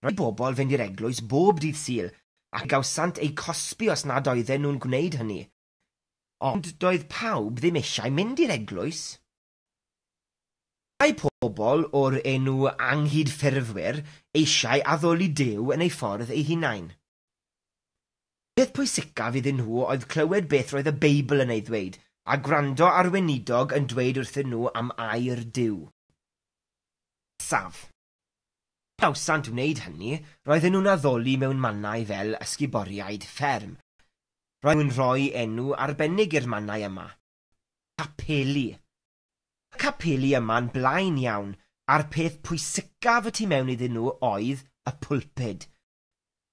Roedd bobl fynd i'r eglwys bob dydd Sul ac gawsant eu cosbi os nad oedden nhw'n gwneud hynny. Ond doedd pawb ddim eisiau mynd i'r eglwys. Rhai pobl o'r enw anghydffurfwyr eisiau addoli Duw yn eu ffordd eu hunain. Peth pwysicaf iddyn nhw oedd clywed beth roedd y Beibl yn ei ddweud a gwrando ar weinidog yn dweud wrthyn nhw am air Duw. Saf. Gawsant wneud hynny, roedden nhw'n addoli mewn mannau fel ysguboriaid fferm. Roedden nhw'n rhoi enw arbennig i'r mannau yma. Capeli. Y capeli yma'n blaen iawn, a'r peth pwysicaf y tu mewn iddyn nhw oedd y pulpud.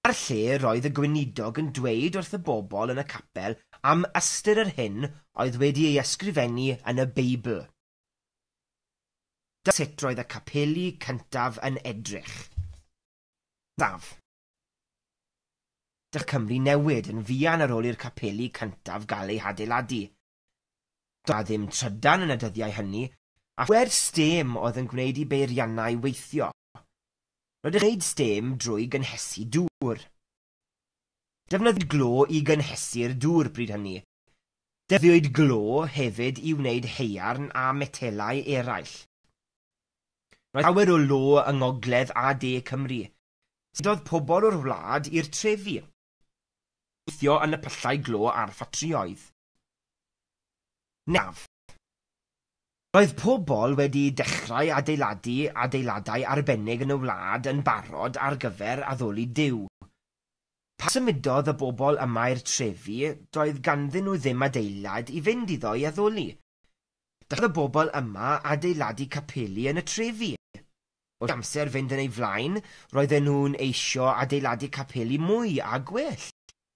A'r lle roedd y gweinidog yn dweud wrth y bobl yn y capel am ystyr yr hyn oedd wedi ei ysgrifennu yn y Beibl. Dyma sut roedd y capeli cyntaf yn edrych. Saf. Dechreuodd Cymru newid yn fuan ar ôl i'r capeli cyntaf gael eu hadeiladu. Doedd 'na ddim trydan yn y dyddiau hynny, a phŵer stêm oedd yn gwneud i beiriannau weithio. Roedd yn gwneud stêm drwy gynhesu dŵr. Defnyddiwyd glo i gynhesu'r dŵr bryd hynny. Defnyddiwyd glo hefyd i wneud haearn a metelau eraill. Roedd llawer o lo yng ngogledd a de Cymru. Symudodd pobl o'r wlad i'r trefi. Gweithio yn y pyllau glo a'r ffatrïoedd. Nesaf. Roedd pobl wedi dechrau adeiladu adeiladau arbennig yn y wlad yn barod ar gyfer addoli Duw. Pan symudodd y bobl yma i'r trefi, doedd ganddyn nhw ddim adeilad i fynd iddo i addoli. Dechreuodd y bobl yma adeiladu capeli yn y trefi. Wrth i amser fynd yn ei flaen, roedden nhw'n eisio adeiladu capeli mwy a gwell,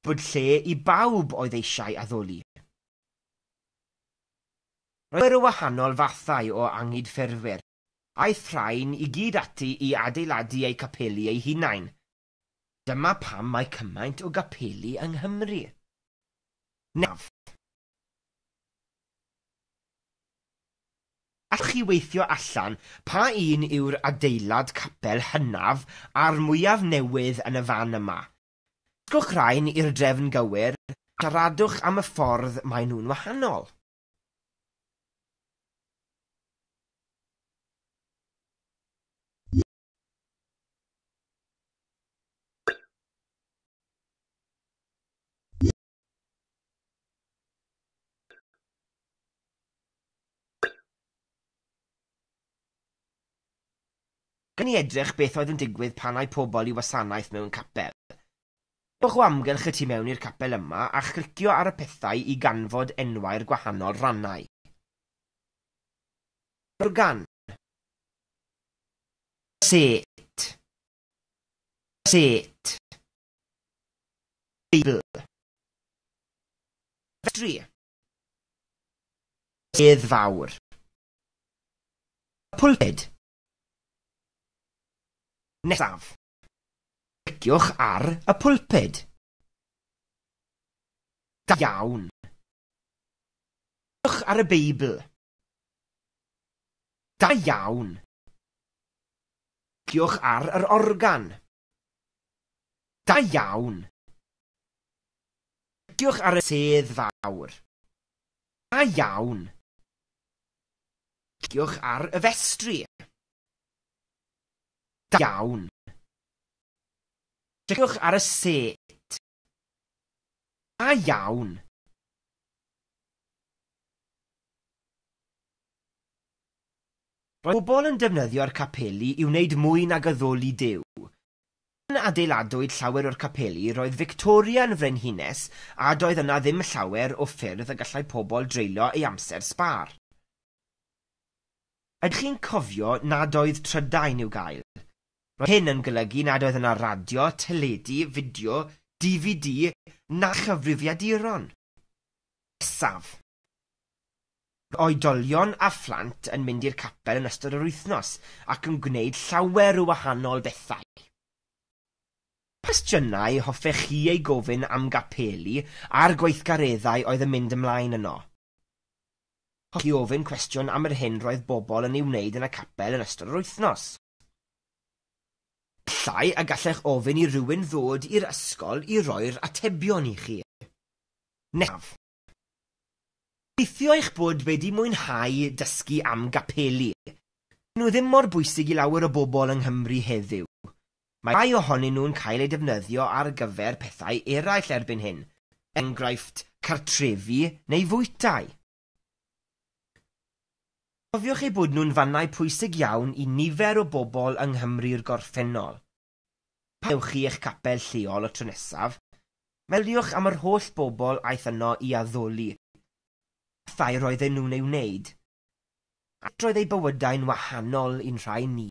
bod lle i bawb oedd eisiau addoli. Roedd llawer o wahanol fathau o anghydffurfwyr, aeth rhain i gyd ati i adeiladu eu capeli eu hunain. Dyma pam mae cymaint o gapeli yng Nghymru. Nesaf. Allwch chi weithio allan pa un yw'r adeilad capel hynaf a'r mwyaf newydd yn y fan yma? Dysgwch rhain i'r drefn gywir a siaradwch am y ffordd maen nhw'n wahanol. Gan ni edrych beth oedd yn digwydd pan ai pobl i wasanaeth mewn capel. Ewch o amgylch y tu mewn i'r capel yma a chlicio ar y pethau i ganfod enwau'r gwahanol rannau. Organ. Sêt. Sêt. Beibl. Festri. Sedd fawr. Pulpud. Nesaf. Cliciwch ar y pulpud. Da iawn. Cliciwch ar y Beibl. Da iawn. Cliciwch ar yr organ. Da iawn. Cliciwch ar y sedd fawr. Da iawn. Cliciwch ar y festri. Da iawn. Cliciwch ar y sêt. Da iawn. Roedd pobl yn defnyddio'r capeli i wneud mwy nag addoli Duw. Pan adeiladwyd llawer o'r capeli, roedd Victoria yn frenhines a doedd yna ddim llawer o ffyrdd y gallai pobl dreulio eu amser sbâr. Ydych chi'n cofio nad oedd trydain i'w gael? Roedd hyn yn golygu nad oedd yna radio, teledu, fideo, DVD na chyfrifiaduron. Nesaf. Roedd oedolion a phlant yn mynd i'r capel yn ystod yr wythnos ac yn gwneud llawer o wahanol bethau. Pa gwestiynau hoffech chi eu gofyn am gapeli a'r gweithgareddau oedd yn mynd ymlaen yno? Hoffech chi ofyn cwestiwn am yr hyn roedd bobl yn ei wneud yn y capel yn ystod yr wythnos? Efallai y gallech ofyn i rywun ddod i'r ysgol i roi'r atebion i chi. Nesaf. Gobeithio eich bod wedi mwynhau dysgu am gapeli. Nhw ddim mor bwysig i lawer o bobl yng Nghymru heddiw. Mae rhai ohonyn nhw'n cael eu defnyddio ar gyfer pethau eraill erbyn hyn, enghraifft cartrefi neu fwytai. Cofiwch eu bod nhw'n fannau pwysig iawn i nifer o bobl yng Nghymru'r gorffennol. Pan ewch chi i'ch capel lleol y tro nesaf, meddyliwch am yr holl bobl aeth yno i addoli. Pethau roedden nhw'n ei wneud, a roedd eu bywydau'n wahanol i'n rhai ni.